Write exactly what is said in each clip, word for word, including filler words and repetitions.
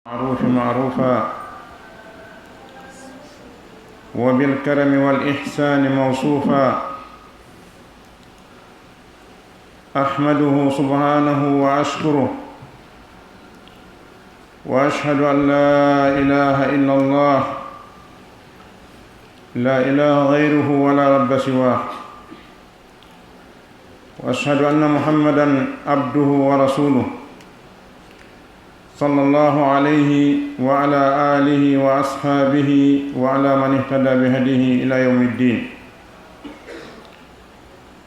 المعروف معروفا، وبالكرم والإحسان موصوفا. أحمده سبحانه وأشكره، وأشهد أن لا إله إلا الله، لا إله غيره ولا رب سواه، وأشهد أن محمدا عبده ورسوله، صلى الله عليه وعلى آله وأصحابه وعلى من اهتدى بهديه إلى يوم الدين.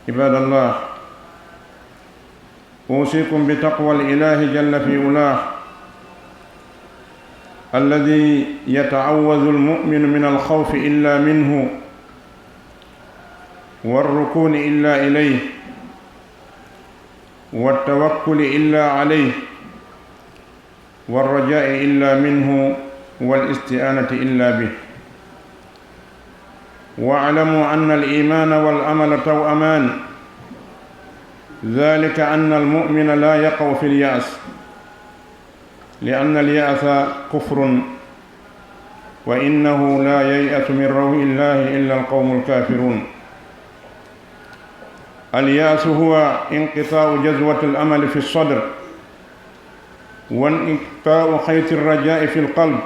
عباد الله، أوصيكم بتقوى الإله جل في علاه، الذي يتعوذ المؤمن من الخوف إلا منه، والركون إلا إليه، والتوكل إلا عليه، والرجاء إلا منه، والاستعانة إلا به. واعلموا أن الإيمان والعمل توأمان، ذلك أن المؤمن لا يقع في اليأس، لأن اليأس كفر، وإنه لا ييأس من روح الله إلا القوم الكافرون. اليأس هو انقطاع جذوة الأمل في الصدر، وانقطاع خيط الرجاء في القلب،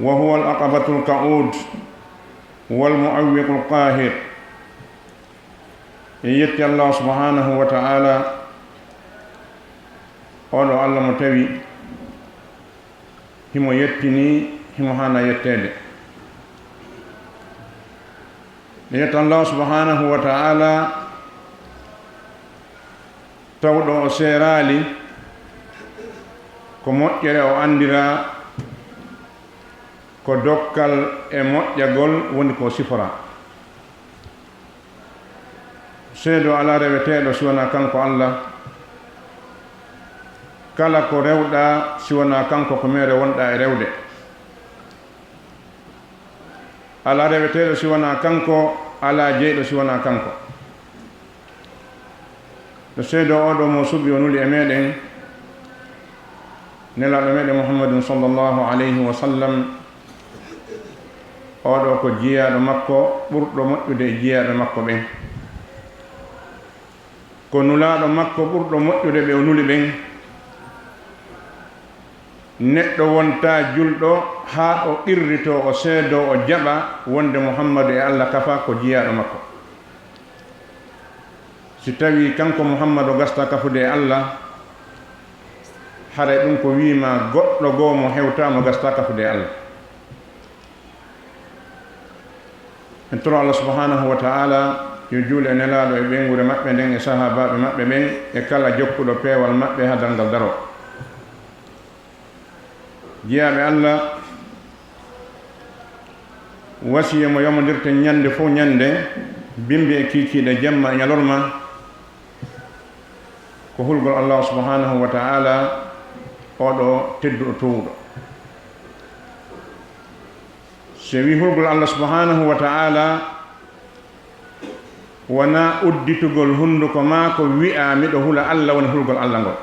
وهو العقبة الكعود والمعوق القاهر. En yetti Allah subhanahu wa ta'ala, oɗo Allah mo tawi himo yettini, himo hana yetteede. En yetta Allah subhanahu wa ta'ala, tawɗo o seeraali ko moƴƴere o anndira, ko dokkal e moƴƴagol woni ko sifora. Seedo alaa reweteeɗo si wonaa kanko Allah. Kala ko rewɗaa si wonaa kanko, ko meere wonɗaa e rewde. Alaa reweteeɗo si wonaa kanko, alaa jeyɗo si wonaa kanko. No seedo oɗo mo suɓi o nuli e meɗen, Nelaaɗo meɗen Muhammadun sallallahu alayhi wa sallam, oɗo ko jiyaaɗo makko ɓurɗo moƴƴude e jiyaaɓe makko ɓen. Ko nulaaɗo makko ɓurɗo moƴƴude ɓe o nuli ɓen. Neɗɗo wontaa julɗo haa o qirritoo, o seedoo, o jaɓa wonde Muhammadu e Allah kafa ko jiyaaɗo makko. Si tawii kanko Muhammadu o gastaa kafude e Allah, haray ɗun ko wiima goɗɗo goo mo hewtaa mo gastaa kafude e Allah. En toro Allah subhanahu wa ta'ala yo juulu e Nelaaɗo e ɓeynguure maɓɓe nden e sahaabaaɓe maɓɓe ɓen e kala jokkuɗo peewal maɓɓe haa darngal daroo. Jiyaaɓe Allah, wasiya mo yomondirten ñande fow ñande, bimbi e kiikiiɗe, jemma e ñalorma, ko hulgol Allah subhanahu wa ta'ala, oɗo tedduɗo towuɗo. Si wii hulgol Allah subhanahu wa ta'ala, wonaa udditugol hunduko maa ko wi'a miɗo hula Allah woni hulgol Allah ngol.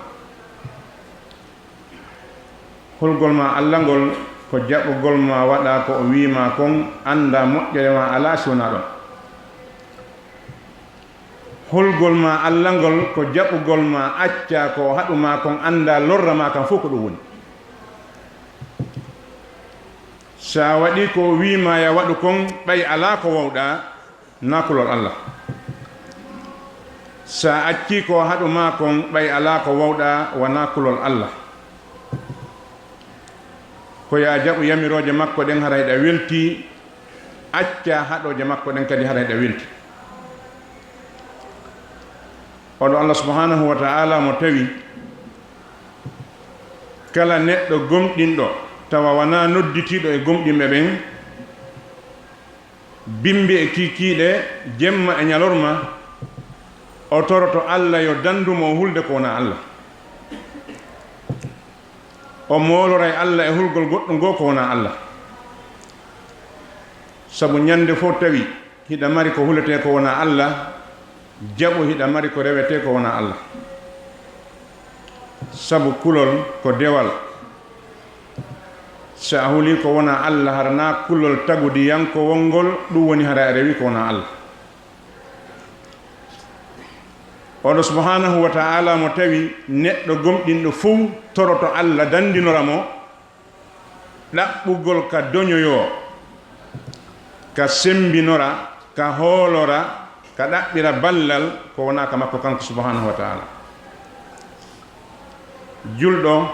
Hulgol maa Allah ngol ko jaɓugol ma waɗa ko o wii ma kon, annda moƴƴere ma alaa si wonaa ɗon. Hulgol maa Allah ngol ko jaɓugol ma acca ko o haɗu ma kon, annda lorra ma kan fow ko ɗum woni. Sa waɗi ko o wii ma ya waɗu kon, ɓay alaa ko wawɗa, na kulol Allah. Sa acci ko o haɗu ma kon, ɓay alaa ko wawɗa, wona kulol Allah. Ko ya jaɓu yamirooje makko ɗen, hara hiɗa welti, acca haɗooje makko ɗen kadi, hara hiɗa welti. Oɗo Allah subhanahu wa ta'ala mo tawi kala neɗɗo gomɗinɗo, tawa wona nodditiiɗo e gomɗinɓe ɓen, bimbi e kiikiiɗe, jemma e ñalorma, o toroto Allah yo dandu mo o hulde ko wona Allah. O mooloray Allah e hulgol goɗɗum goo ko wona Allah. Sabu ñande fow tawi hiɗa mari ko huletee ko wona Allah, jaɓu hiɗa mari ko rewetee ko wona Allah. Sabu kulol ko dewal, Si a huli ko wonaa Allah, hara naa kulol tagudiyankowol ngol, ɗum woni hara a rewi ko wonaa Allah. Oɗo subhanahu wa ta'ala mo tawi neɗɗo gomɗinɗo fow toroto Allah dandinora mo, ɗaɓɓugol ka doñoyoo, ka sembinora, ka hoolora, ka ɗaɓɓira ballal ko wonaa ka makko kanko subhanahu wa ta'ala. Julɗo,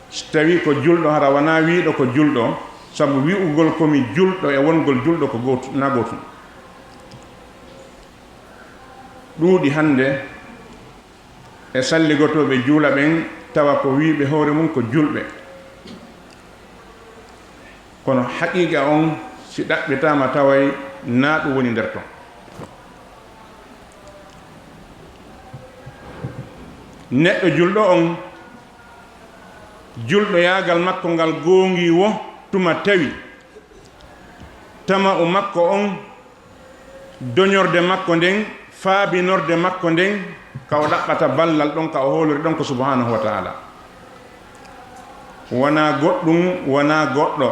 si tawi ko julɗo, hara wonaa wi'uɗo ko julɗo, sabu wi'ugol ko mi julɗo e wongol julɗo ko gootu-, na gootum. Ɗuuɗi hannde e salligotooɓe juula ɓen, tawa ko wi'uɓe hoore mum ko julɓe. Kono haqiiqa on, si ɗaɓɓitaama, taway na ɗum woni nder ton. Neɗɗo julɗo on, julɗoyaagal makko ngal goongii wo tuma tawi tama'u makko on, doñorde makko nden, faabinorde makko nden, ka o ɗaɓɓata ballal ɗon, ka o hoolori ɗon ko subhanahu wa ta'ala. Wonaa goɗɗum, wonaa goɗɗo,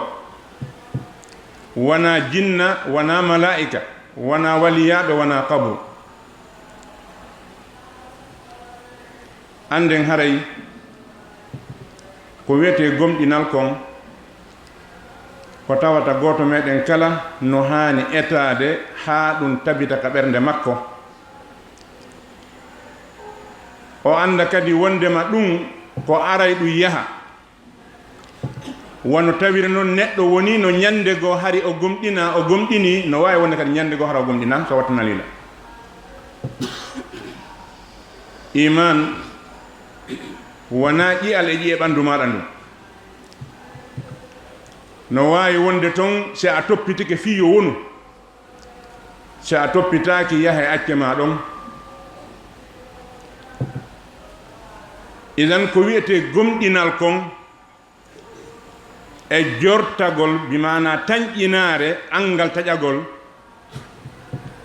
wonaa jinna, wonaa malaa'ika, wonaa waliyaaɓe, wonaa qabru. Annden haray ko wi'etee gomɗinal kon, ko tawata gooto meɗen kala no haani etaade haa ɗum tabita ka ɓernde makko. O annda kadi wonndema ɗum ko aray ɗum yaha. Wano tawiri non neɗɗo woni no ñannde goo hari o gomɗina, o gomɗini, no waawi wonde kadi ñannde goo hara o gomɗina, so wattanali la. Iman wonaa ƴi'al e ƴi'e ɓanndu maaɗa ndun. No waawi wonde ton si a toppitike fii yo wonu. Si a toppitaaki, yaha e acce maa ɗon. Idan ko wi'etee gomɗinal kon e jortagol, bi maanaa tanƴinaare, anngal taƴagol,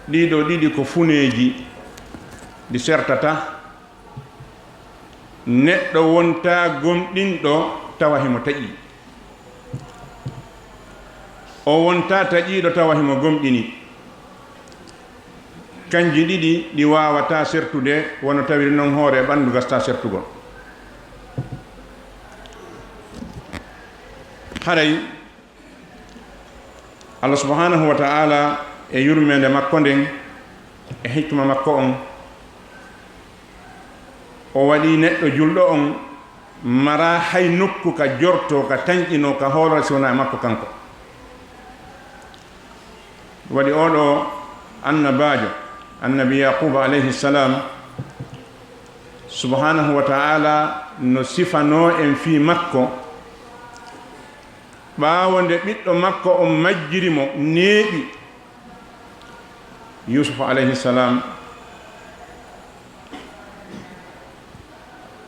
ɗii ɗoo ɗiɗi ko funeeji ɗi sertata. Neɗɗo wontaa gomɗinɗo tawa himo taƴi. O wontaa taƴiiɗo tawa himo gomɗini. Kanji ɗiɗi ɗi waawataa sertude, wano tawiri non hoore e ɓanndu gastaa sertugol. Haray Allah subhanahu wa ta'ala e yurmeende makko nden e hikma makko on, o waɗi neɗɗo julɗo on maraa hay nokku ka jortoo, ka tanƴinoo, ka hoolora si wonaa e makko kanko. Waɗi oo ɗoo annabaajo, annabi Yaquba alayhi salam, subhanahu wa ta'ala no sifanoo en fii makko, ɓaawo nde ɓiɗɗo makko on majjiri mo, neeɓi, Yuusufa alayhi salam,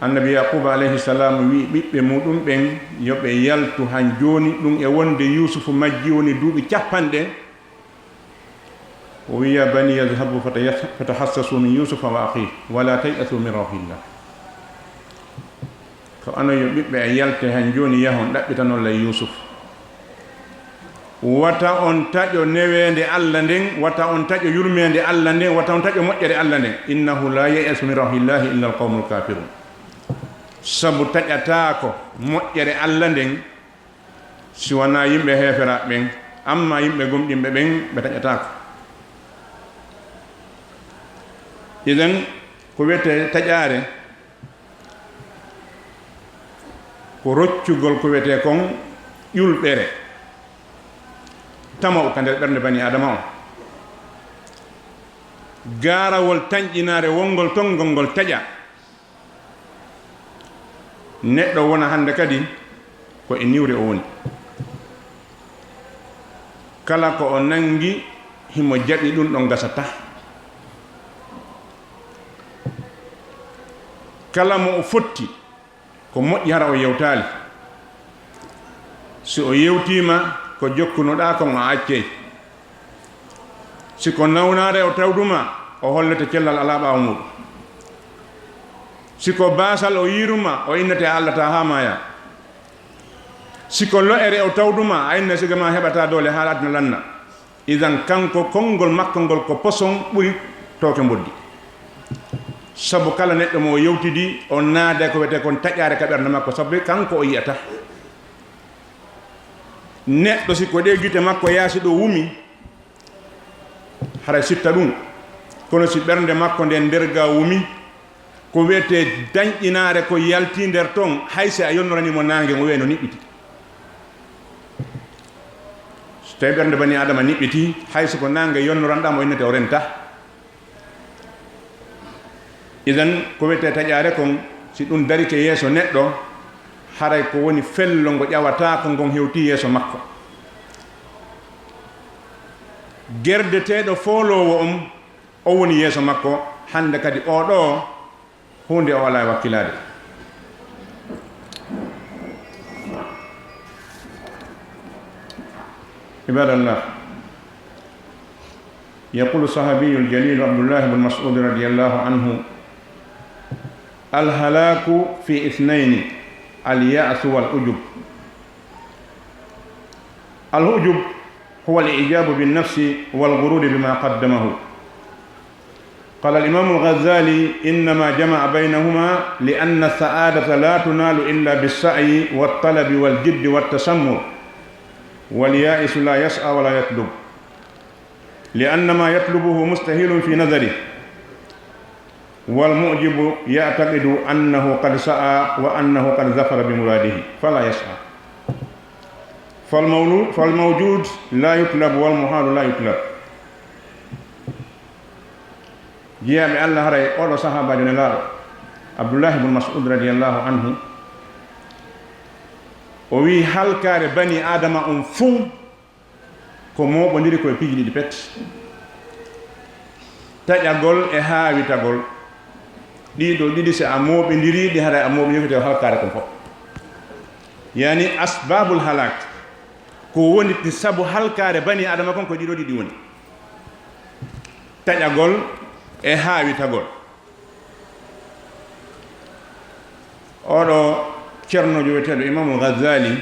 annabi Yaquba alayhi salam wi'i ɓiɓɓe muɗum ɓen yo ɓe yaltu han jooni, ɗum e wonde Yuusufu majji woni duuɓi capanɗe. O wi'i, "Ya baniya idhabu fatayas-, fatahassasu min Yuusufa wa akhihi, wa la tay'asu min rawhillah." Ko onon yo ɓiɓɓe, en yalte han jooni, yahon ɗaɓɓitanon lay Yuusuf. Wata on taƴo neweende Alla nden, wata on taƴo yurmeende Alla nden, wata on taƴo moƴƴere Alla nden. "Innahu la yay'asu min rawhillahi illa alqawmul kafirun." Sabu taƴataako moƴƴere Alla nden si wanaa yimɓe heeferaaɓe ɓen, amma yimɓe gomɗinɓe ɓen, ɓe taƴataako. Idan, ko wiyetee taƴaare, ko roccugol ko wiyetee kon ƴulɓere, tama'u ka nder ɓernde bani Aadama on. Gaarawol tanƴinaare wonngol ton, ngol ngol taƴa. Neɗɗo wona hannde kadi ko e niwre o woni. Kala ko o nanngi, himo jaɓi ɗum ɗon gasata. Kala mo o fotti, ko moƴƴi hara o yewtaali. Si o yewtiima, ko jokkunoɗaa kon o accey. Si ko nawnaare o tawduma, o hollete cellal alaa ɓaawo muuɗum. Si ko baasal o yiiruma, o innete a allataa haa maayaa. Si ko lo'ere o tawduma, a inna siga ma heɓata doole haa aduna lanna. Idan kanko konngol makko ngol ko poson ɓuri tooke mboddi. Sabu kala neɗɗo mo o yewtidi, o naada ko wiyetee kon taƴaare ka ɓernde makko, sabu kanko o yi'ata. Neɗɗo si ko ɗee gite makko yaasi ɗo wumi, haray sitta ɗum. Kono si ɓernde makko nden nder ga wumi, ko wiyetee dañƴinaare ko yalti nder ton, hay si a yonnorani mo naange, o wiyay no niɓɓiti. So tawi ɓernde bani Adama niɓɓiti, hay so ko naange yonnoranɗaa mo, innete o renta. Idan, ko wiyetee taƴaare kon, si ɗum darike yeeso neɗɗo, haray ko woni fello ngo ƴawataako ngon hewti yeeso makko. Gerdeteeɗo fooloowo on, o woni yeeso makko, hannde kadi oo ɗoo, huunde o alaa e wakkilaade. عباد الله، يقول الصحابي الجليل عبد الله بن مسعود رضي الله عنه: الهلاك في اثنين، اليأس والعجب. العجب هو الإعجاب بالنفس والغرور بما قدمه. قال الإمام الغزالي: إنما جمع بينهما لأن السعادة لا تنال إلا بالسعي والطلب والجد والتثمر، واليائس لا يسعى ولا يطلب، لأن ما يطلبه مستحيل في نظره، والمعجب يعتقد أنه قد سعى وأنه قد ظفر بمراده فلا يسعى. فالمولو-، فالموجود لا يطلب والمحال لا يطلب. Jiyaaɓe Allah, haray oɗo sahaabaajo nelaaɗo, Abdullahi ibn Mas'ud radiyallahu anhu, o wi'i halkaare bani Aadama on fuu ko mooɓondiri ko e piiji ɗiɗi pet. Taƴagol e haawitagol. Ɗiɗo ɗiɗi, si a mooɓindiri ɗi, haray a mooɓindiri ko halkaare kon fof. Yani asbabul halak, ko woni sabu halkaare bani Aadama kon ko ɗiɗo ɗiɗi woni. Taƴagol e haawitagol. Oɗo ceernoojo wiyeteeɗo Imaamu Ghazali,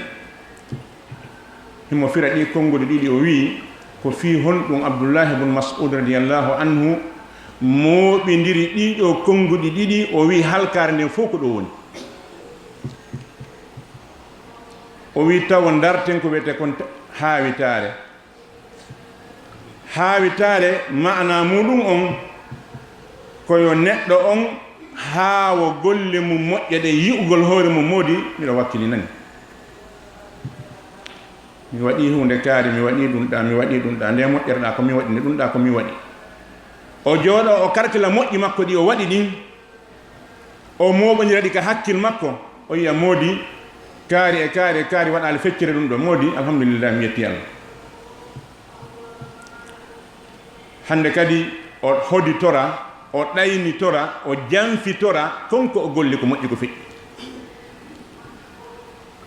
himo fira ɗi konnguɗi ɗiɗi, o wi'i, ko fii honɗum Abdullahi bun Mas'ud radiyallahu anhu mooɓindiri ɗiɗo konnguɗi ɗiɗi, o wi'i halkaare nden fof ko ɗo woni. O wi'i tawo ndarten ko wiyetee kon haawitaare. Haawitaare, maanaa muuɗum on, ko yo neɗɗo on haawo golle mum moƴƴe ɗen, yi'ugol hoore mum, moodi, miɗo wakkilinani. Mi waɗii huunde kaari, mi waɗii ɗum ɗaa, mi waɗii ɗum ɗaa, nde moƴƴere ɗaa ko mi waɗi, nde ɗum ɗaa ko mi waɗi. O jooɗoo, o karkila moƴƴi makko ɗi o waɗi ɗin, o mooɓondira ɗi ka hakkil makko, o yi'a moodi kaari e kaari e kaari waɗaali feccere ɗum ɗo. Moodi, alhamdulillah, mi yetti Allah. Hannde kadi o hoditora, o ɗaynitora, o janfitora kon ko o golli ko moƴƴi ko feƴƴi.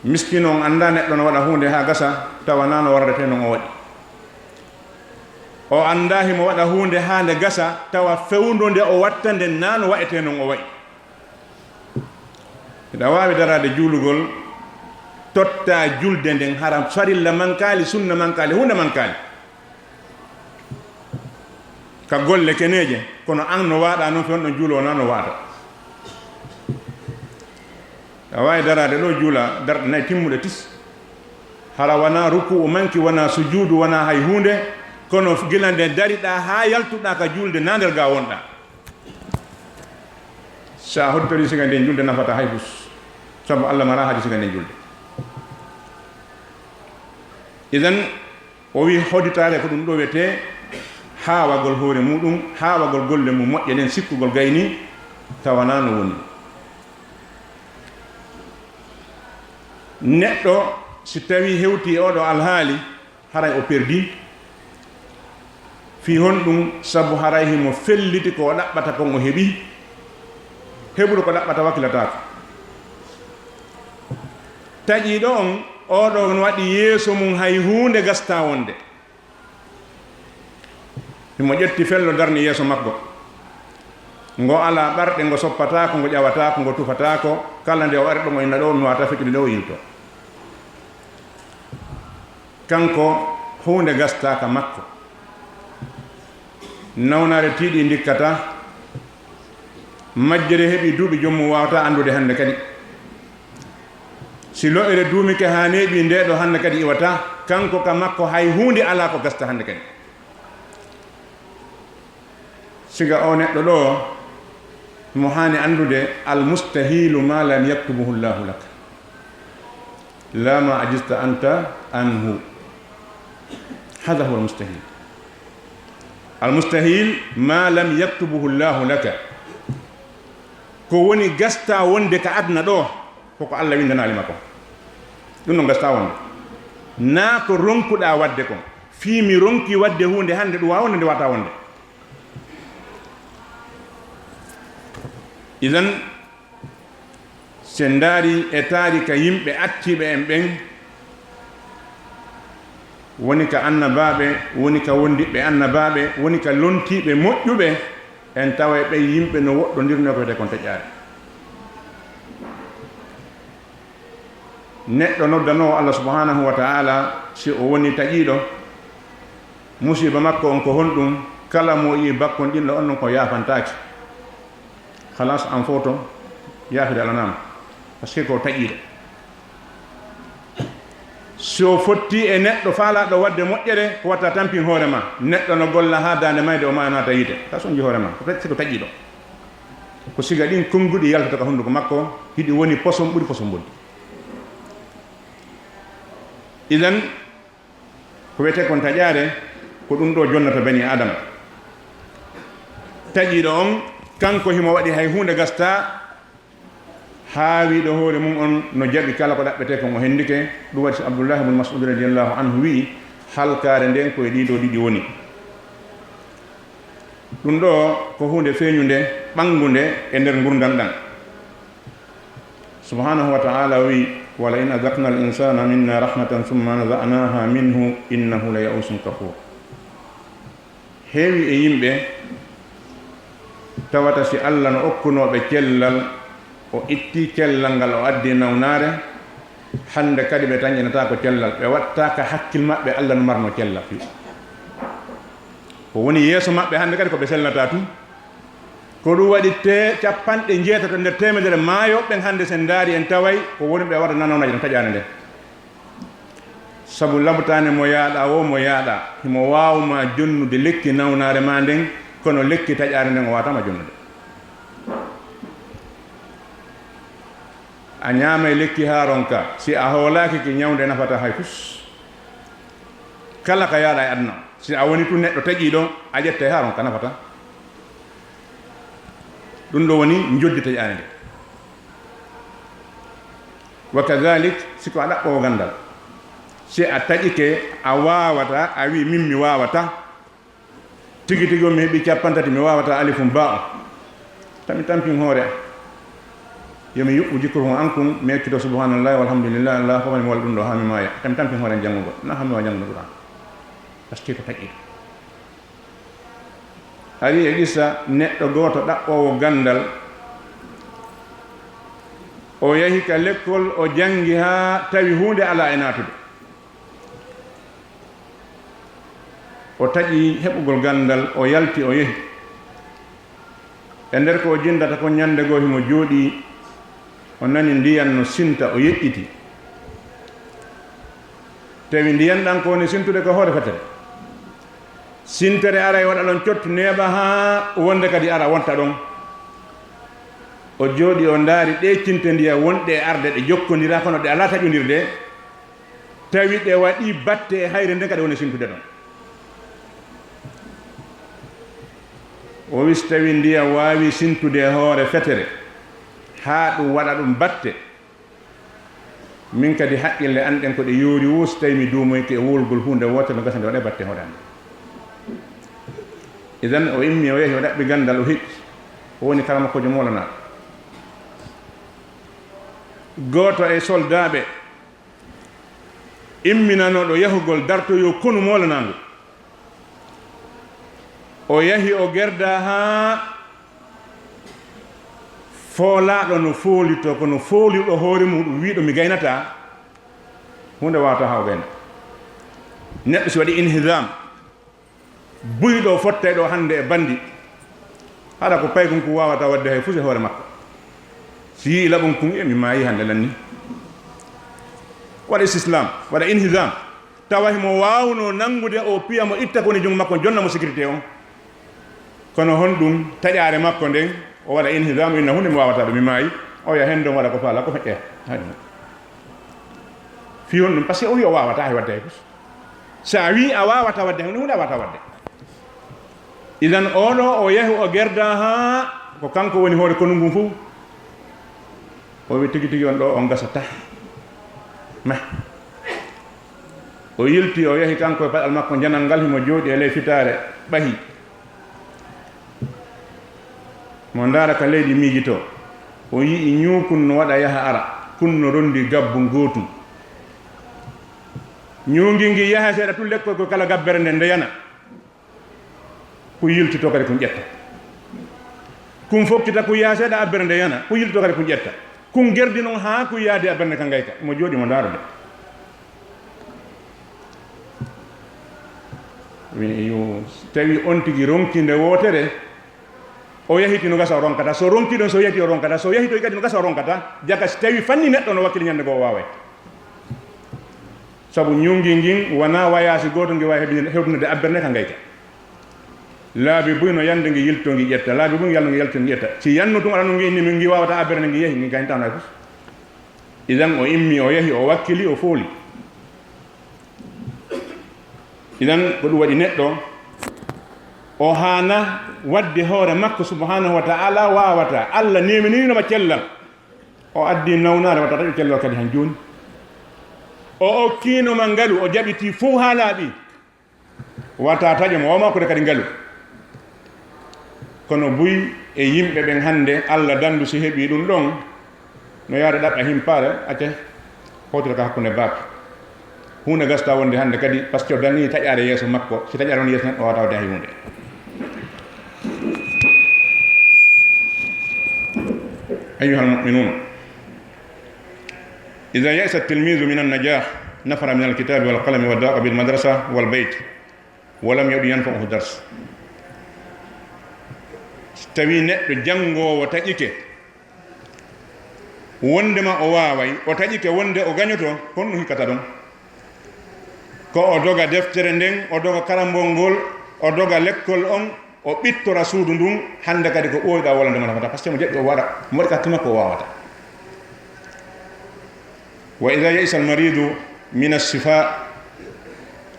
Miskino on anndaa neɗɗo no waɗa huunde haa gasa, tawa naa no warretee non o waɗi. O anndaa himo waɗa huunde haa nde gasa, tawa fewndo nde o watta nden naa no wa'etee non o wa'i. Hiɗa waawi daraade juulugol, tottaa julde nden, hara farilla mankaali, sunna mankaali, huunde mankaali. Ka golle keneeje, kono an no waaɗa non, fewndo juulo naa no waaɗa. A waawi daraade ɗo juula darɗe nay timmuɗe tis. Hara wanaa ruku'u manki, wanaa sujuudu, wanaa hay huunde, kono gila nde dariɗaa haa yaltuɗaa ka juulde, naa nder ga wonɗaa. Sa hoditorii siga nden julde nafataa hay fus, sabu Allah maraa haaji siga nden julde. Idan, o wi'i hoditaare ko ɗum ɗo wiyetee haawagol hoore muuɗum, haawagol golle mum moƴƴe ɗen, sikkugol gayni, tawa naa no woni. Neɗɗo si tawii hewtii e oɗo alhaali, haray o perdii. Fii honɗum? Sabu haray himo felliti ko o ɗaɓɓata kon o heɓii, heɓude ko ɗaɓɓata wakkilataako. Taƴiiɗo on, oɗo on waɗi yeeso mum hay huunde gastaa wonde. Himo ƴetti fello darni yeeso makko. Ngo alaa ɓarɗe, ngo soppataako, ngo ƴawataako, ngo tufataako. Kala nde o ari ɗo, ngo inna ɗo, mi wata feccude ɗo, o yilto. Kanko, huunde gastaaka makko. Nawnaare tiiɗi ndikkata, majjere heɓi duuɓi, joom mum waawata anndude hannde kadi. Si lo'ere duumike haa neeɓi, nde ɗo hannde kadi iwata, kanko ka makko hay huunde alaa ko gasta hannde kadi. Siga o neɗɗo ɗo, mo haani anndude, al mustahilu ma lam yaktubuhu Allahu laka. La ma ajista anta anhu. Hada huwa al mustahil. Al mustahil ma lam yaktubuhu Allahu laka. Ko woni gasta wonde ka aduna ɗo, koko Allah windanaali ma ko. Ɗum ɗon gasta wonde. Naa ko ronkuɗaa waɗde kon. Fii mi ronki waɗde huunde hannde, ɗum waawaa wonde, nde waawata wonde. Idan, si en ndaari e taarika yimɓe attiiɓe en ɓen, woni ka annabaaɓe, woni ka wondiɓɓe annabaaɓe, woni ka lontiiɓe moƴƴuɓe, en taway ɓen yimɓe no woɗɗondirnoo ko wiyetee kon taƴaare. Neɗɗo noddanoowo Allah subhanahu wa ta'ala, si o woni taƴiiɗo, musiba makko on ko honɗum? Kala mo o yi'i bakkon ɗin ɗo on non ko yaafantaake. Halas, an fof to yaafide alanaama, parce que ko taƴiiɗo. Si o fotti e neɗɗo faalaaɗo waɗde moƴƴere, ko watta tampin hoore ma. Neɗɗo no golla haa daande mayde, o maaya naata yiite. Ka sonji hoore ma, ko taƴ-, si ko taƴiiɗo. Ko siga ɗin konnguɗi yaltata ka hunnduko makko, hiɗi woni poson ɓuri poson mboddi. Idan, ko wiyetee kon taƴaare, ko ɗum ɗo jonnata bani Adama. Taƴiiɗo on, kanko himo waɗi hay huunde gasta, haa wiiɗo hoore mum on no jaɓi kala ko ɗaɓɓetee kon o hendike. Ɗum waɗi so Abdullahi ibn Mas'ud radiyallahu anhu wi'i, halkaare nden ko e ɗii ɗo ɗiɗi woni. Ɗum ɗo ko huunde feeñunde, ɓanngunde e nder ngurndan ɗan. Subhanahu wa ta'ala wi, "Wa la in adaqna al insana minna rahmatan thumma naza'naha minhu innahu la ya'usun kafur." Heewi e yimɓe tawata si Allah no okkunooɓe cellal, o itti cellal ngal, o addi nawnaare, hannde kadi ɓe tañƴinataako cellal, ɓe wattaaka hakkil maɓɓe Allah no marno cellal. Ko woni yeeso maɓɓe hannde kadi ko ɓe selnataa tun. Ko ɗum waɗi te capanɗe njeetato nder teemedere maayooɓe ɓen hannde, sen ndaari en taway ko woni ɓe wata nanawnaji ɗon taƴaande nden. Sabu labtaane mo yaaɗa wo mo yaaɗa, himo waawma jonnude lekki nawnaare ma nden, kono lekki taƴaare nden o waawatama jonnude. A ñaamay lekki haa ronka, si a hoolaaki ki ñawnde nafata hay fus. Kala ka yaaɗa e aduna, si a woni tun neɗɗo taƴiiɗo, a ƴettay haa ronka nafata. Ɗum ɗo woni njoddi taƴaande nde. Wa kadhalik, si ko a ɗaɓɓoowo ganndal, si a taƴike, a waawata, a wi min mi waawata, tigi tigi on mi heɓi cappanɗe tati, mi waawata alifun baa on. Tami tampin hoore an. Yo mi yuɓɓu jikkuru an kun, mi ekkito subhanallahi walhamdulillahi, Allahu akbar, mi waɗa ɗum ɗo haa mi maaya. Tami tampin hoore an janngugol. Na haa mi waawa janngude Qur'an. Parce que ko taƴi. Ari e qissa neɗɗo gooto ɗaɓɓoowo ganndal. O yahi ka lekkol, o janngi haa tawi huunde alaa e naatude. O taƴi heɓugol ganndal, o yalti, o yehi. E nder ko o jinndata kon, ñannde goo himo jooɗii, o nani ndiyan no sinta, o yeƴƴiti. Tawi ndiyan ɗan ko woni sintude ko hoore fetere. Sintere aray waɗa ɗon cottu, neeɓa haa wonde kadi ara wonta ɗon. O jooɗii, o ndaari ɗee cinte ndiyan wonɗe e arde, ɗe jokkondiraa, kono ɗe alaa taƴondirde. Tawi ɗe waɗii batte e hayre nden, kadi woni sintude ɗon. O wi, si tawi ndiyan waawi sintude e hoore fetere, haa ɗum waɗa ɗum batte, min kadi haqqille an ɗen ko ɗe yoori woo, si tawi mi duumoyke e wowlugol huunde wootere no gasa nde waɗa e batte hoore an. Idan o immi, o yehi, o ɗaɓɓi ganndal, o heƴƴi. O woni karamokoojo moolanaaɗo. Gooto e soldaaɓe imminanooɗo yahugol dartoyoo konu moolanaangu. O yahi, o gerdaa haa foolaaɗo no foolitoo, kono foolirɗo hoore muuɗum wi'uɗo mi gaynataa, huunde waawata haa o gayna. Neɗɗo si waɗi inhizam, buyɗo fottay ɗo hannde e banndi, haɗa ko paykun kun waawata waɗde hay fuse hoore makko. Si yi'i laɓun kun, e mi maayi hannde lanni. Waɗa istislam, waɗa inhizam. Tawa himo waawno nanngude o piya mo itta ko woni junngo makko, jonna mo sécurité on. Kono honɗum taƴaare makko nden, o waɗa inhizam, inna huunde mi waawata ɗum, mi maayi, o yaha hen ɗon waɗa ko faala, ko feƴƴa. Hay ɗum. Fii honɗum? Parce que o wi'i o waawata hay waɗde hay fus. Sa wi'i a waawata waɗde hay huunde, huunde a waawata waɗde. Idan oɗo o yahi o gerda haa ko kanko woni hoore konu ngun fof. O wi tigi tigi on ɗo on gasata. Ma. O yilti o yahi kanko e paɗal makko janal ngal himo jooɗi e ley fitaare ɓahi. Mo ndaara ka leydi miijitoo. O yi'i ñuukun no waɗa yaha ara, kun no rondi gabbu ngootun. Ñuungi ngi yaha seeɗa tun lekkol ko kala gabbere nden nde yana. Kun yiltito kadi kun ƴetta. Kun fokkita kun yaha seeɗa abbere nde yana. Kun yiltito kadi kun ƴetta. Kun gerdi non haa kun yaadi abbere nde ka ngayka. Mo jooɗi mo ndaarude. Wi, yo, tawi on tigi ronki nde wootere, o yahiti no gasa o ronkata. So ronki ɗon, so yahiti o ronkata. So yahitoy kadi no gasa o ronkata. Jaka si tawi fanni neɗɗo no wakkili ñande goo o waaway. Sabu ñuungi ngin wonaa wayaasi gooto ngi waawi heɓi-, hewtude abbere nde ka ngayka. Laabi buy no yande ngi yilto ngi ƴetta. Laabi buy ngi yalno ngi yalto ngi ƴetta. Si yanno tun aɗa no ngi inni min ngi waawata abbere nde ngi yehi, ngi gayntano hay fus. Idan o immi, o yahi, o wakkili, o fooli. Idan ko ɗum waɗi neɗɗo o haana wadde hoore makko subhanahu wa ta'ala waawata. Allah neminino ma cellal. O addi nawnaare wata taƴo cellal kadi han jooni. O okkiino ma ngalu, o jaɓiti fof haa laaɓi. Wata taƴo mo, o makkude kadi ngalu. Kono buy e yimɓe ɓen hannde, Allah dandu si heɓi ɗum ɗon, no yaade ɗaɓɓa himpaare, acca hotira ka hakkunde baafe. Huunde gasta wonde hannde kadi, parce que o danni taƴaare yeeso makko, si taƴaare won yeeso neɗɗo wata wade hay huunde. أيها المؤمنون، إذا يأس التلميذ من النجاح، نفر من الكتاب والقلم وضاق بالمدرسة والبيت، ولم يعد ينفعه الدرس. So tawi neɗɗo janngoowo taƴike, wondema o waaway, o taƴike wonde o gañoto, honno hikkata ɗon? Ko o doga deftere nden, o doga karambol ngol, o doga lekkol on, o ɓittora suudu ndun, hannde kadi ko ɓooyɗa walla ndema nafata, parce que mo jaɓi o waɗa, mo waɗi ka hakkille makko o waawata. وإذا يئس المريض من الشفاء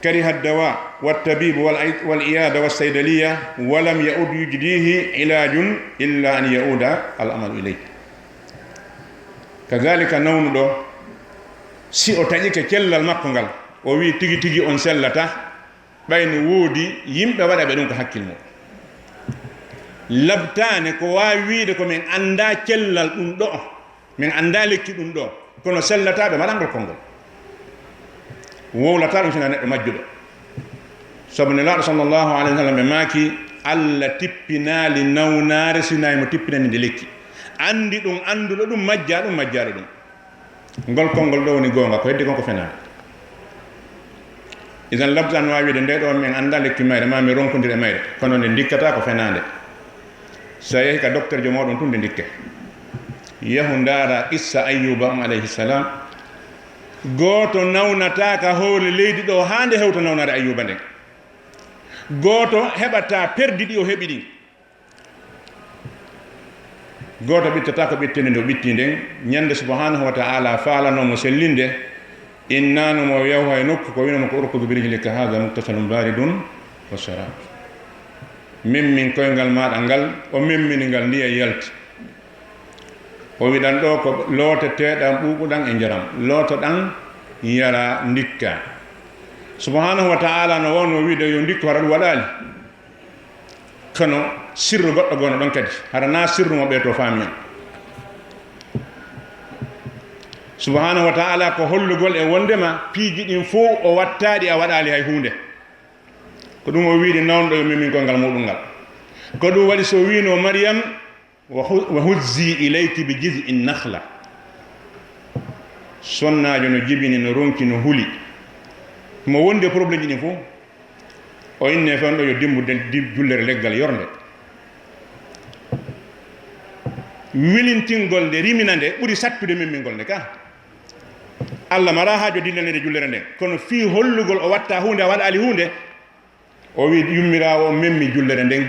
كره الدواء والطبيب والعي-، والعيادة والصيدلية ولم يعد يجديه علاج إلا أن يعود الأمل إليه. Kadhalika nawnuɗo, si o taƴike cellal makko ngal, o wi tigi tigi on sellata, ɓay no woodi yimɓe waɗaɓe ɗum ko hakkil mum. Labtaane ko waawi wiide ko min anndaa cellal ɗum ɗo, min anndaa lekki ɗum ɗo, kono sellata ɓe mbaɗa ngol konngol. Wowlata ɗum sina neɗɗo majjuɗo. Sabu Nelaaɗo sallallahu alayhi wa sallam ɓe maaki, Allah tippinaali nawnaare sina mo tippinani nde lekki. Anndi ɗum, annduɗo ɗum, majjaa ɗum, majjaaɗo ɗum. Ngol konngol ɗo woni goonga, ko heddi kon ko fenaande. Idan labdaan waawi wiide nde ɗo min anndaa lekki mayre, ma mi ronkondir e mayre, kono nde ndikkata ko fenaande. So a yehi ka docteur jo mooɗon tun nde ndikke. Yahu ndaara qissa Ayyuba on alayhi salam. Gooto nawnataa ka hoore leydi ɗo haa nde hewta nawnaare Ayyuba nden. Gooto heɓataa perdi ɗi o heɓi ɗin. Gooto ɓittataa ko ɓittende nde o ɓitti nden. Ñande subhanahu wa ta'ala faalanoo mo sellinde, innaano mo yahu hay nokku, ko wino mo ko urkud bi rijlika hadha mughtasalun baridun wa sharab. Memmin koyngal maaɗa ngal, o memmini ngal, ndiyam yalti. O wiɗan ɗo ko looteteɗan ɓuuɓuɗan e njaram, lootoɗan, yara, ndikka. Subhanahu wa ta'ala no wawno wiide yo ndikku hara ɗum waɗaali. Kono sirru goɗɗo gono ɗon kadi, hara na sirru mo ɓe to faami on. Subhanahu wa ta'ala ko hollugol e wondema piiji ɗin fow o wattaɗi a waɗaali hay huunde. Ko ɗum o wiide nawnuɗo yo memmin koyngal muɗum ngal. Ko ɗum waɗi so wiino Maryam, "Wa hu-, wa huzzi ilayki bi jiz'in nakhla." Sonnaajo no jibini, no ronki, no huli. Mo wondi e problème ji ɗin fof, o inni e fewndo yo dimbude di-, jullere leggal yornde. Welintingol nde, rimina nde, ɓuri sattude memmingol nde ka. Allah mara haajo dillande nde jullere nden. Kono fii hollugol o watta huunde, a waɗaali huunde, o wi yummiraawo o memmi jullere nden.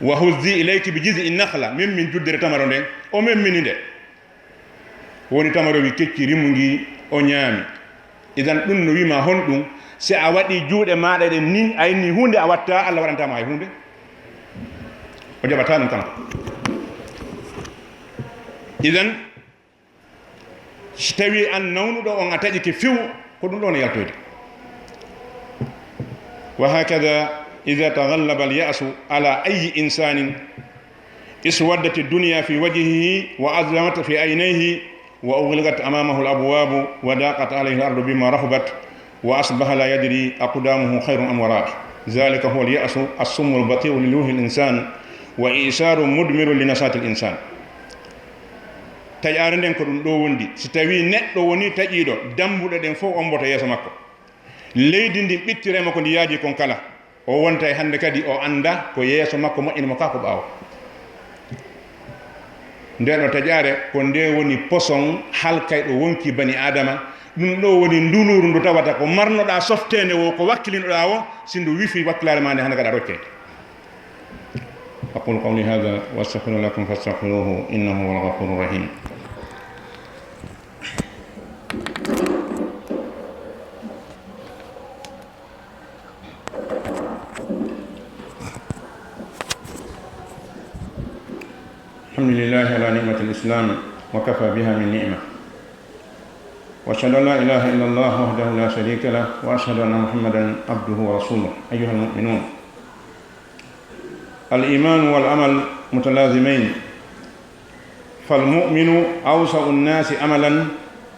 "Wa huzzi ilayki bi jiz'i nakhla", memmin juddere tamaro nden. O memmini nde. Woni tamaro wi kecci rimu ngi, o ñaami. Idan ɗum no wima honɗum, si a waɗi juuɗe maaɗa ɗen ni, a inni huunde a watta, Allah waɗanta ma hay huunde. O jaɓata ɗum kanko. Idan, si tawi an nawnuɗo on a taƴike few, ko ɗum ɗo no yaltoyde. Wa hakada, ida taghallaba al-ya'su ala ayi insanin, iswaddat ad-dunya fi wajhihi wa azlamat fi aynayhi wa ughliqat amamahu al-abwabu wa daqat alayhi al-ardu bima rahubat wa asbaha la yadri aqdamuhu khayrun am wara'uh. Dhalika huwa al-ya'su as-summu al-bati'u li ruhi al-insan wa i'sarun mudmirun li nashati al-insan. Taƴaare nden ko ɗum ɗo wondi. Si tawi neɗɗo woni taƴiiɗo, dambuɗe ɗen fof omboto yeeso makko. Leydi ndin ɓittirema ko ndi yaaji kon kala. O wonta e hannde kadi o annda ko yeeso makko moƴƴini mo ka ko ɓaawo. Nden ɗo taƴaare ko nde woni poson halkayɗo wonki bani Aadama. Ɗum ɗo woni nduluuru ndu tawata ko marnoɗaa softeende wo, ko wakkilinoɗaa wo, si ndu wifi wakkilaare ma nde hannde kadi a roccayte. أقول قولي هذا وأستغفر لكم فاستغفروه إنه هو الغفور الرحيم. الحمد لله على نعمة الإسلام وكفى بها من نعمة. وأشهد أن لا إله إلا الله وحده لا شريك له وأشهد أن محمدا عبده ورسوله. أيها المؤمنون، الإيمان والعمل متلازمين، فالمؤمن أوسع الناس أملا،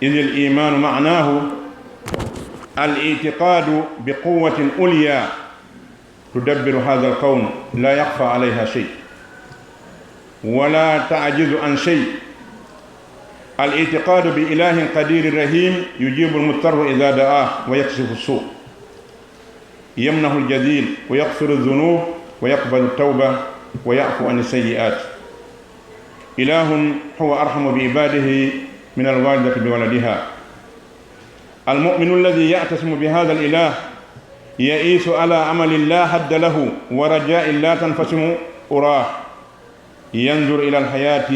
إذ الإيمان معناه الاعتقاد بقوة عليا تدبر هذا الكون لا يخفى عليها شيء ولا تعجز عن شيء، الاعتقاد بإله قدير رحيم يجيب المضطر إذا دعاه ويكشف السوء، يمنح الجزيل ويغفر الذنوب ويقبل التوبة ويعفو عن السيئات. إله هو أرحم بعباده من الوالدة بولدها. المؤمن الذي يعتصم بهذا الإله يئيس على أمل لا حد له ورجاء لا تنفصم أراه، ينظر إلى الحياة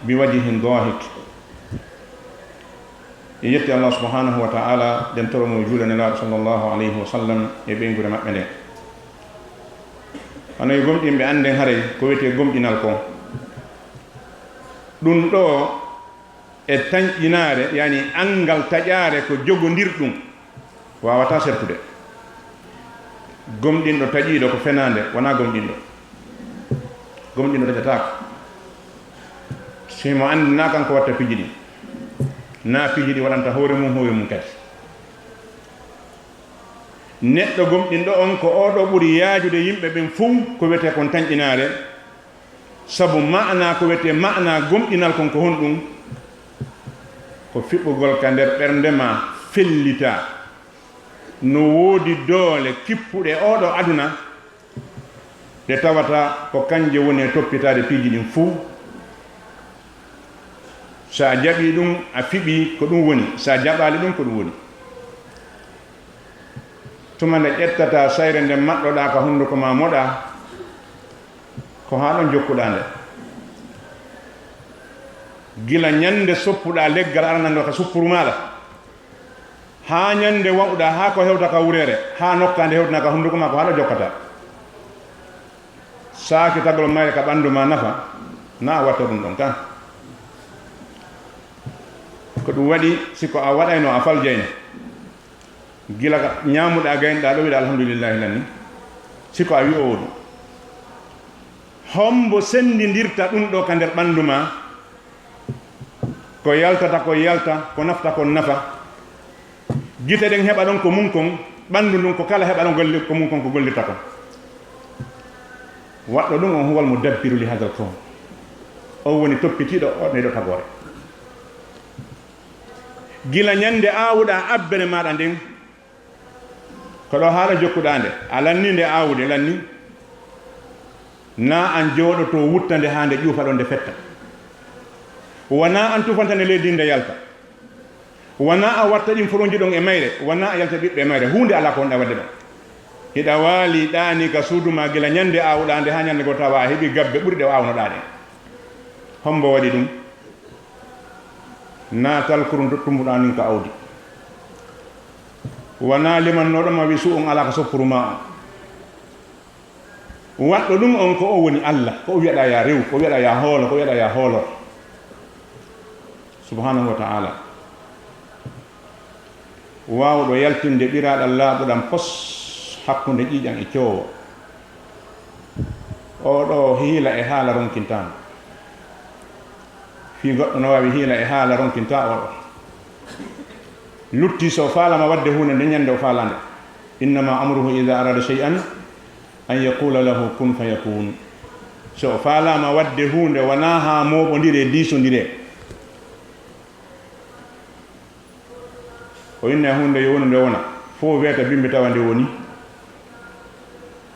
بوجه ضاحك. En yetti Allah subhanahu wa ta'ala, den toro mo juule Nelaaɗo sallallahu alayhi wa sallam e ɓeynguure maɓɓe nden. Hano e gomɗinɓe annden haray ko wiyetee gomɗinal kon. Ɗum ɗo e tanƴinaare, yani anngal taƴaare ko jogondirɗum, waawataa sertude. Gomɗinɗo taƴiiɗo ko fenaande, wonaa gomɗinɗo. Gomɗinɗo taƴataako. Si mo anndinaa kanko watta piiji ɗin, naa piiji ɗi waɗanta hoore mum, hoore mum kadi. Neɗɗo gomɗinɗo on ko oo ɗo ɓuri yaajude yimɓe ɓen fow ko wiyetee kon tanƴinaare, sabu maanaa ko wiyetee maanaa gomɗinal kon ko honɗum? Ko fiɓugol ka nder ɓernde maa fellita no woodi doole kippuɗe oo ɗo aduna, ɗe tawata ko kanje woni e toppitaade piiji ɗin fuu. So a jaɓii ɗum, a fiɓii, ko ɗum woni. So a jaɓaali ɗum, ko ɗum woni. Tuma nde ƴettataa sayre nde maɗɗoɗaa ka hunnduko maa moɗaa, ko haa ɗon jokkuɗaa nde. Gila ñannde soppuɗaa leggal aranal ngal ka suppuru maaɗa, haa ñannde wa'uɗaa haa ko hewta ka wureere, haa nokkaa nde hewtinaa ka hunnduko maa, ko haa ɗo jokkataa. Saakitagol mayre ka ɓanndu maa nafa, na a watta ɗum ɗon kan. Ko ɗum waɗi, si ko a waɗayno, a faljayno. Gila ka ñaamuɗaa, gaynuɗaa ɗo, wiɗa alhamdulillahi lanni. Si ko a wi'oowo ɗum. Hombo senndindirta ɗum ɗo ka nder ɓanndu maa? Ko yaltata, ko yalta, ko nafta, ko nafa. Gite ɗen heɓa ɗon ko mum kon, ɓanndu ndun ko kala heɓa ɗon golle, ko mum kon ko gollirta kon. Waɗɗo ɗum on huwal mudabbiru li hadal kawn. On woni toppitiiɗo o ɗeɗo tagoore. Gila ñannde aawuɗaa abbere maaɗa nden, Ko ɗo haala jokkuɗaa nde, a lanni nde aawude, lanni. Na an jooɗoto wutta nde haa nde ƴuufa ɗon nde fetta. Wonaa an tufanta nde leydi nde yalta. Wonaa a watta ɗin furuuji ɗon e mayre, wonaa a yalta ɓiɓɓe e mayre. Huunde alaa ko wonɗaa waɗde ɗon. Hiɗa waali ɗaani ka suudu maa gila ñande aawuɗaa nde haa ñande goo tawa a heɓi gabbe ɓuri ɗe o aawnoɗaa ɗen. Hombo waɗi ɗum? Naatal kurun to tumbuɗaa nin ka awdi. Wonaa limannooɗo ma wi su'un alaa ka soppuru maa on. Waɗɗo ɗum on ko o woni Allah, ko o wi'aɗaa yaa rew, ko o wi'aɗaa yaa hoolo, ko o wi'aɗaa yaa hoolo. Subhanahu wa ta'ala. Waawɗo yaltinde ɓiraaɗam laaɓuɗam pos hakkunde ƴiiƴam e coowo. Oo ɗoo hiila e haala ronkintaama. Fii goɗɗo no waawi hiila e haala ronkintaa oo ɗoo. Lutti so o faalaama waɗde huunde nde ñande o faalaa nde. Innama amruhu ida arada shay'an an yaqula lahu kun fayakun. So o faalaama waɗde huunde, wonaa haa mooɓondiree, diisondiree. O inna e huunde yo wonu nde wona, fof weeta bimbi tawa nde woni.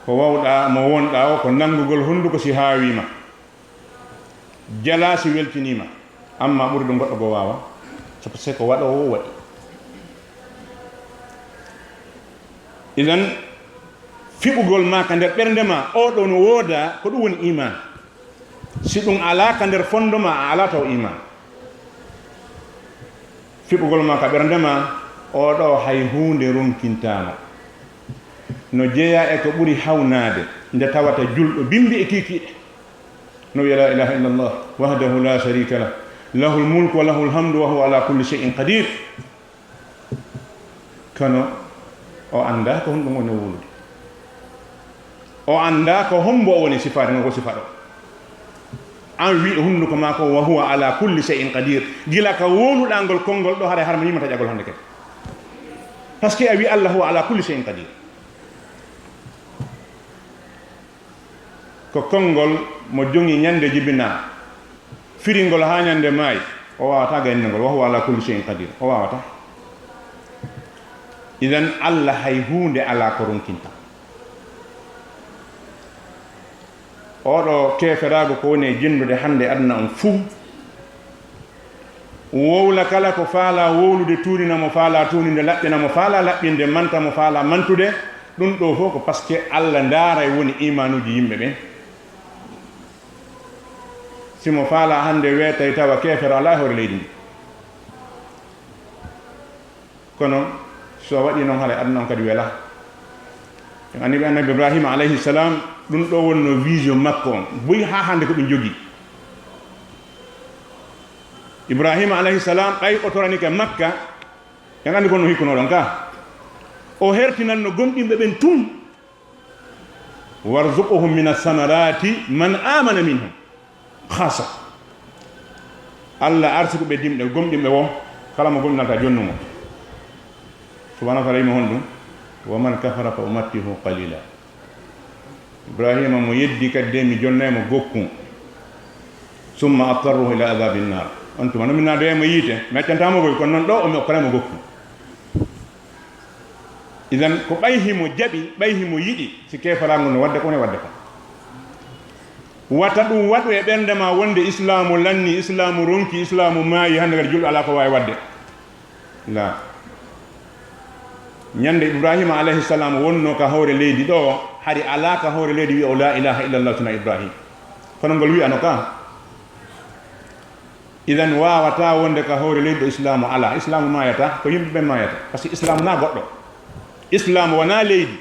Ko waawɗaa mo wonɗaa o, ko nanngugol hunnduko si haawiima. Jalaa si weltiniima, amma ɓuri ɗum goɗɗo goo waawa, c'est parce que ko waɗoowo o waɗi. Idan, fiɓugol ma ka nder ɓernde ma, oo ɗoo no wooda, ko ɗum woni iman. Si ɗum alaa ka nder fondo ma, a alaa taw iman. Fiɓugol ma ka ɓernde ma, oo ɗoo hay huunde ronkintaama. No jeyaa e ko ɓuri hawnaade, nde tawata julɗo bimbi e kiikiiɗe. No wiya, "La ilaha illallah, wahdahu la sharika lah, lahul mulku wa lahul hamdu wa huwa ala kulli shay'in qadir." Kono o anndaa ko honɗum woni wowlude. O anndaa ko hombo o woni sifaade, ngo ko sifa ɗo. An wi e hunnduko maa ko, "Wa huwa ala kulli shay'in qadir." Gila ka wowluɗaa ngol konngol ɗo, haray harma yimata ƴagol hannde kadi. Parce que a wi Allah huwa ala kulli shay'in qadir. Ko konngol mo joŋi ñande jibinaa, firi ngol haa ñande maayi, o waawataa gaynude ngol, wa huwa ala kulli shay'in qadir, o waawataa. Idan, Allah hay huunde alaa ko ronkinta. Oo ɗoo keeferaagu ko woni e jinndude hannde aduna on fuu, wowla kala ko faalaa wowlude, tuunina mo faalaa tuuninde, laɓɓina mo faalaa laɓɓinde, manta mo faalaa mantude. Ɗum ɗoo fof ko parce que Allah ndaaray woni imanuuji yimɓe ɓen. Si mo faalaa hannde weetay tawa keefero alaa e hoore leydi ndi. Kono so waɗii noon, haray aduna on kadi welaa. En anndi ɓe annabi Ibrahima alayhi salam, ɗum ɗoo wonnoo vision makko on. Buy haa hannde ko ɗum jogii. Ibrahima alayhi salam, ɓay o toranike Makka, en anndi ko no hikkunoo ɗon ka. O hertinanno gomɗinɓe ɓen tun. "Warzuqhum min as-samarati man amana minhum." Khasa. Allah arsiku ɓe dimɗe gomɗinɓe wo, kala mo gomɗinata jonnu mo. Subhanahu wa ta'ala yimo honɗum? "Wa man kafara fa umattihu qalila." Ibrahima mo yeddi kadi de mi jonnay mo gokkun. "Summa attarruhu ila adhabin nar." On tuma no mi naado mo yiite, mi accanta mo goy, kono non ɗo o mi okkanay mo gokkun. Idan ko ɓay himo jaɓi, ɓay himo yiɗi, si keefalaagu no wadde ko ne wadde ko. Wata ɗum waɗu e ɓernde ma wonde islaamu lanni, islaamu ronki, islaamu maayi, hannde kadi julɗo alaa ko waawi wadde. La. Ñande Ibrahima alayhi salam wonno ka hoore leydi ɗo, hari alaa ka hoore leydi wi'o la ilaha illallah tuna Ibrahim. Kono ngol wi'ano ka. Idan waawataa wonde ka hoore leydi ɗo islaamu alaa. Islaamu maayata, ko yimɓe ɓen maayata. Parce que islaamu na goɗɗo. Islaamu wonaa leydi.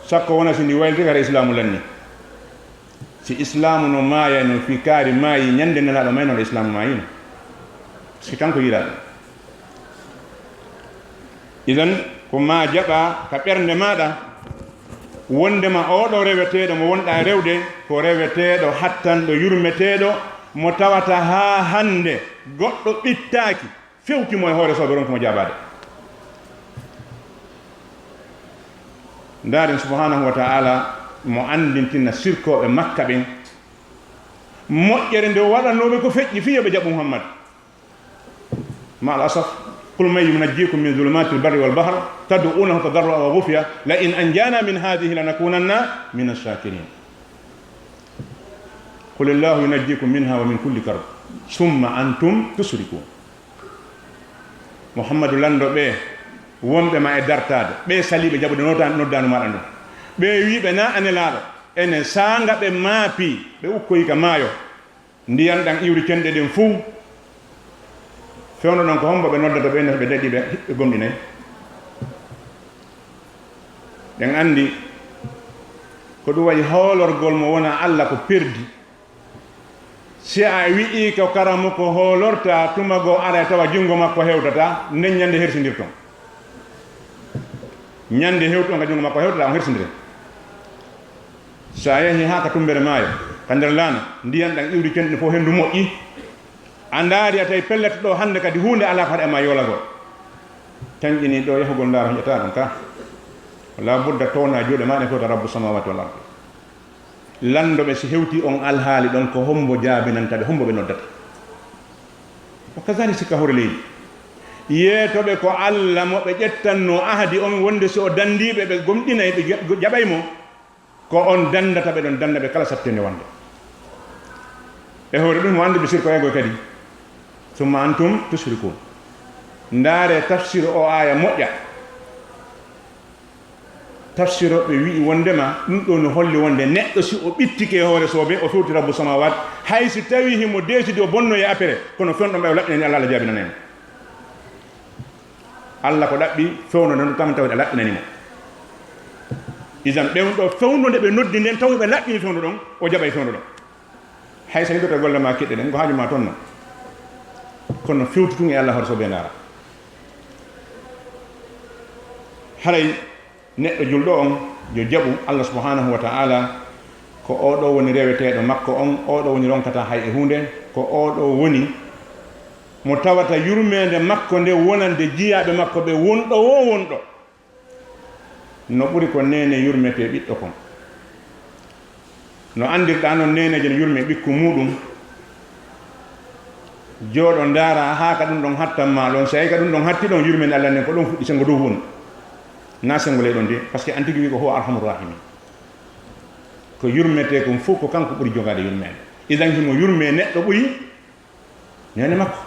Sakko wona si ndi wayliti kadi islaamu lanni. Si islaamu no maaya no fi kaari maayi ñande nelaaɗo may noon islaamu maayino. Si kanko yiɗaa ɗum. Idan ko ma jaɓa ka ɓernde maaɗa wondema oo ɗoo reweteeɗo mo wonɗaa rewde ko reweteeɗo hattanɗo yurmeteeɗo mo tawata haa hannde goɗɗo ɓittaaki fewti mo e hoore soɓe ronki mo jaabaade. Ndaaren subhanahu wa ta'ala mo anndintina sirkooɓe Makka ɓen moƴƴere nde o waɗannooɓe ko feƴƴi fii yo ɓe jaɓu Muhammad. Ma al asaf, قل من ينجيكم من ظلمات البر والبحر تدعونه تضرعا وخفية لئن أنجانا من هذه لنكونن من الشاكرين. قل الله ينجيكم منها ومن كل كرب ثم أنتم تشركون. Muhammadu, lanndo ɓe wonɓe ma e dartaade, ɓe saliiɓe jaɓude nota-, noddaandu maɗa ndun. Ɓe wiiɓe na a nelaaɗo, ene saanga ɓe maapi, ɓe ukkoyi ka maayo. Ndiyan ɗan iwri cenɗe ɗen fuu. Fewndo ɗon ko hombo ɓe noddata ɓe, ɓe daɗi ɓe, ɓe gomɗinay? Ɗen anndi ko ɗum wayi hoolorgol mo wona Alla ko perdi. Si a wi'i ko karamoko hoolorta, tuma goo ara tawa junngo makko hewtata, nden ñande hersindirton. Ñande hewtu on ka junngo makko hewtata, on hersindire. So a yahi haa ka tumbere maayo, ka nder laana, ndiyan ɗan iwri cenɗi fof, henndu moƴƴi. A ndaari, a tawi pellet ɗo hannde kadi huunde alaa ko haɗa e ma yoolagol. Tanƴini ɗo yahugol ndaara, heƴataa ɗon ka. Wala budda towna juuɗe ma ɗen fewta Rabbu samawati wal ardi. Lanndo ɓe si hewti on alhaali ɗon, ko hombo jaabinanta ɓe, hombo ɓe noddata? Wa kazalik sikka hoore leydi. Yeetoɓe ko Alla mo ɓe ƴettanno ahadi on wonde si o dandiiɓe ɓe gomɗinay, ɓe ja-, jaɓay mo. Ko on dandata ɓe ɗon, danda ɓe kala sattende wonde. E hoore ɗum, mo anndi ɓe sirkoyagol kadi. Summa antum tushrikun. Ndaare tafsir o aaya moƴƴa. Tafsir o ɓe wi'i wondema ɗum ɗo no holli wonde neɗɗo si o ɓittike e hoore soobee, o fewti Rabbu samawat, hay si tawi himo deesidi o bonnoye apere, kono fewndo ɗon ɓay o laɓɓinani Alla, Alla jaabinanay mo. Alla ko ɗaɓɓi fewndo nden, tan tawde a laɓɓinani mo. Idan ɓen ɗo fewndo nde ɓe noddi nden, tawi ɓe laɓɓini fewndo ɗon, o jaɓay fewndo ɗon. Hay so yiɗoto golle ma kiɗɗe ɗen, ko haaju ma ton non. Kono fewtu tun e Alla hoore soobee ndaara. Haray neɗɗo julɗo on, yo jaɓu Alla subhanahu wa ta'ala, ko oo ɗoo woni reweteeɗo makko on, oo ɗoo woni ronkata hay e huunde, ko oo ɗoo woni mo tawata yurmeende makko nde wonande jiyaaɓe makko ɓe wonɗo woo wonɗo. No ɓuri ko neene yurmetee ɓiɗɗo kon. No anndirɗaa non neeneejo no yurmee ɓikku muuɗum, jooɗo ndaara haa ka ɗum ɗon hattan ma ɗon. Si ay ka ɗum ɗon hatti ɗon, yurmeende Alla nden ko ɗon fuɗɗi, senngo dow woni. Na senngo ley ɗon de, parce que an tigi wi ko huwa arhamur rahimin. Ko yurmetee kon fof ko kanko ɓuri jogaade yurmeende. Idan himo yurmee neɗɗo ɓuri neene makko.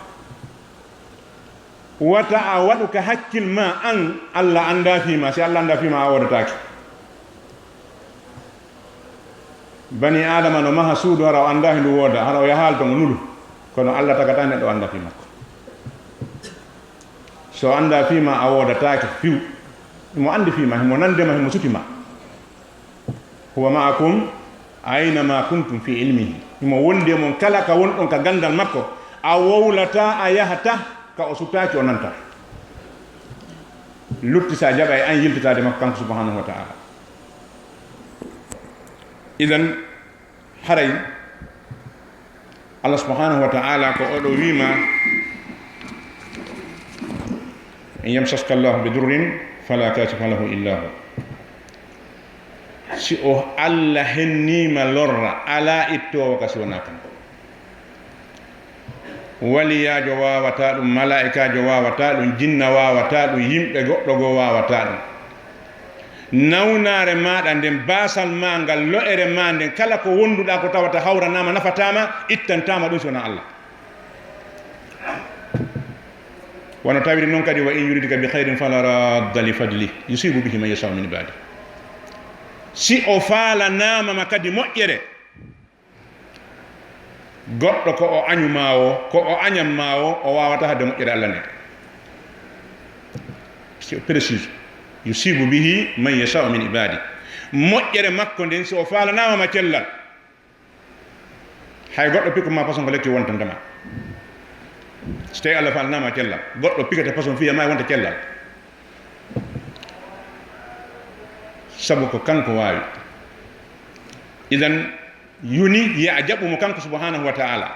Wata a waɗu ka hakkil ma an, Alla anndaa fii ma. Si Alla anndaa fii ma, a woodataake. Bani Aadama no maha suudu, hara o anndaa he ndu wooda, hara o yahaali ton o nulu. Kono Alla tagataa neɗɗo o anndaa fii makko. So anndaa fii ma, a woodataake fiw. Himo anndi fii ma, himo nande ma, himo suti ma. Huwa ma'akum ayna ma kuntum fi ilmihi. Himo wondi e mon kala ka wonɗon ka ganndal makko. A wowlataa, a yahataa ka o sutaaki, o nantaa. Lutti si a jaɓay an yiltitaade makko kanko subhanahu wa ta'ala. Idan, haray Allah subhanahu wa ta'ala ko oɗo wiima, "In yamsaska Allahu bi durrin fala kashifa lahu illa hu." Si o Allah henniima lorra, alaa ittoowo ka si wonaa kanko. Waliyaajo waawataa ɗum, malaa'ikaajo waawataa ɗum, jinna waawataa ɗum, yimɓe goɗɗo goo waawataa ɗum. Nawnaare maaɗa nden, baasal maa ngal, lo'ere maa nden, kala ko wonduɗaa ko tawata hawranaama, nafataa ma, ittantaa ma ɗum si wonaa Allah. Wano tawiri non kadi, "Wa in yuridka bi khairin fala radda li fadli, yusibu bihi man yashau min ibadi." Si o faalanaama ma kadi moƴƴere, goɗɗo ko o añu ma o, ko o añan ma o, o waawata hadde moƴƴere Allah nden. Si o précise, "Yusibu bihi man yashau min ibadi." Moƴƴere makko nden, si o faalanaama ma cellal, hay goɗɗo pikku ma façon ko lekki wontanta ma. Si tawi Allah faalanaama cellal, goɗɗo pikete façon fiya ma e wonta cellal. Sabu ko kanko waawi. Idan, yoni, yo a jaɓu mo kanko subhanahu wa ta'ala.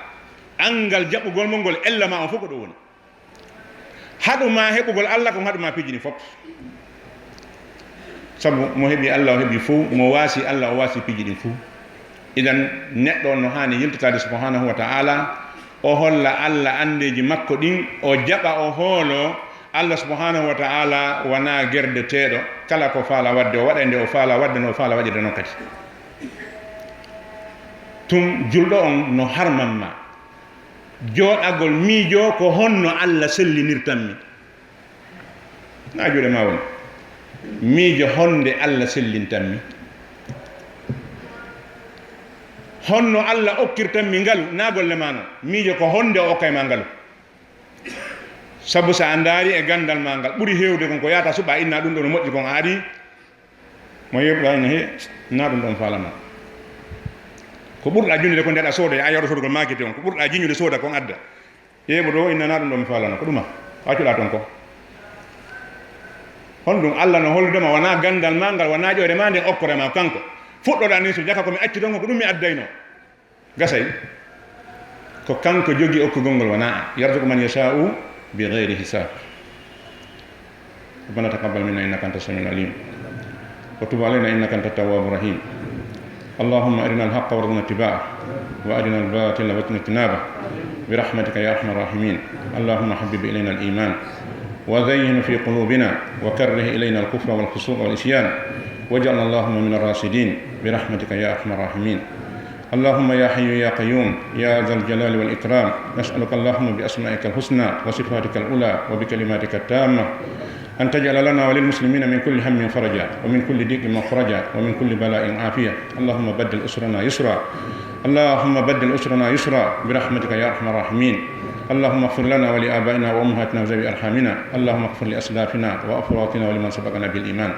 Anngal jaɓugol mo ngol, ella ma on fof ko ɗo woni. Haɗu ma heɓugol Allah, ko haɗu ma piiji ɗin fof. Sabu mo heɓi Allah, o heɓi fof, mo waasi Allah, o waasi piiji ɗin fof. Idan, neɗɗo on no haani yiltitaade subhanahu wa ta'ala, o holla Allah anndeeji makko ɗin, o jaɓa, o hoolo, Allah subhanahu wa ta'ala wonaa gerdeteeɗo, kala ko faala waɗde, o waɗay nde o faala waɗde, no o faala waɗirde noon kadi. Tun julɗo on no harman ma jooɗagol miijo ko honno Allah sellinirtan mi. Na juuɗe ma woni. Miijo honde Allah sellintan mi. Honno Allah okkirtan mi ngalu, na golle ma non. Miijo ko honde o okkay ma ngalu. Sabu so a ndaari e gandal ma ngal, ɓuri heewde kon ko yahata suɓa inna ɗum ɗo no moƴƴi kon a ari, mo yeeɓuɗa ina he, na ɗum ɗon faalama. Ko ɓurɗa junude ko nde aɗa sooda, a yawta soodugol maakete on, ko ɓurɗa jiñude sooda kon adda. Yeeɓuɗo o inna na ɗum ɗon mi faalano, ko ɗuma, ko accuɗa ton ko. Honɗum Allah no holludema wona gandal ma ngal, wona ƴoyre ma nden okkore ma kanko. Fuɗɗoɗa ni so jaka ko mi acci ton ko, ko ɗum mi addayno. Gasay. Ko kanko jogi okkugol ngol, wona an. Yarzuqu man yasha'u bi ghayri hisab. ربنا تقبل منا إنك أنت السميع العليم وتب علينا إنك أنت التواب الرحيم. اللهم أرنا الحق وارزقنا اتباعه وأرنا الباطل وارزقنا اجتنابه برحمتك يا أرحم الراحمين. اللهم حبب إلينا الإيمان وزينه في قلوبنا وكره إلينا الكفر والفسوق والعصيان واجعلنا اللهم من الراشدين برحمتك يا أرحم الراحمين. اللهم يا حي يا قيوم يا ذا الجلال والإكرام، نسألك اللهم بأسمائك الحسنى وصفاتك العلى وبكلماتك التامة أن تجعل لنا وللمسلمين من كل هم فرجا ومن كل ضيق مخرجا ومن كل بلاء عافية. اللهم بدل أسرنا يسرا. اللهم بدل أسرنا يسرا برحمتك يا أرحم الراحمين. اللهم اغفر لنا ولآبائنا وأمهاتنا وذوي أرحامنا. اللهم اغفر لأسلافنا وأخواتنا ولمن سبقنا بالإيمان.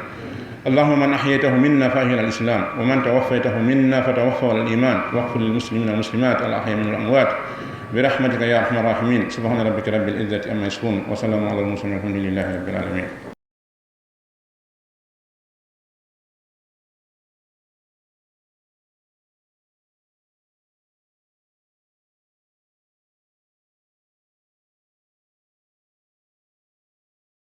اللهم من أحييته منا فأحيه على الإسلام، ومن توفيته منا فتوفه على الإيمان، واغفر للمسلمين والمسلمات الأحياء منهم والأموات برحمتك يا أرحم الراحمين. سبحان ربك رب العزة عما يصفون، وسلام على المرسلين، والحمد لله رب العالمين.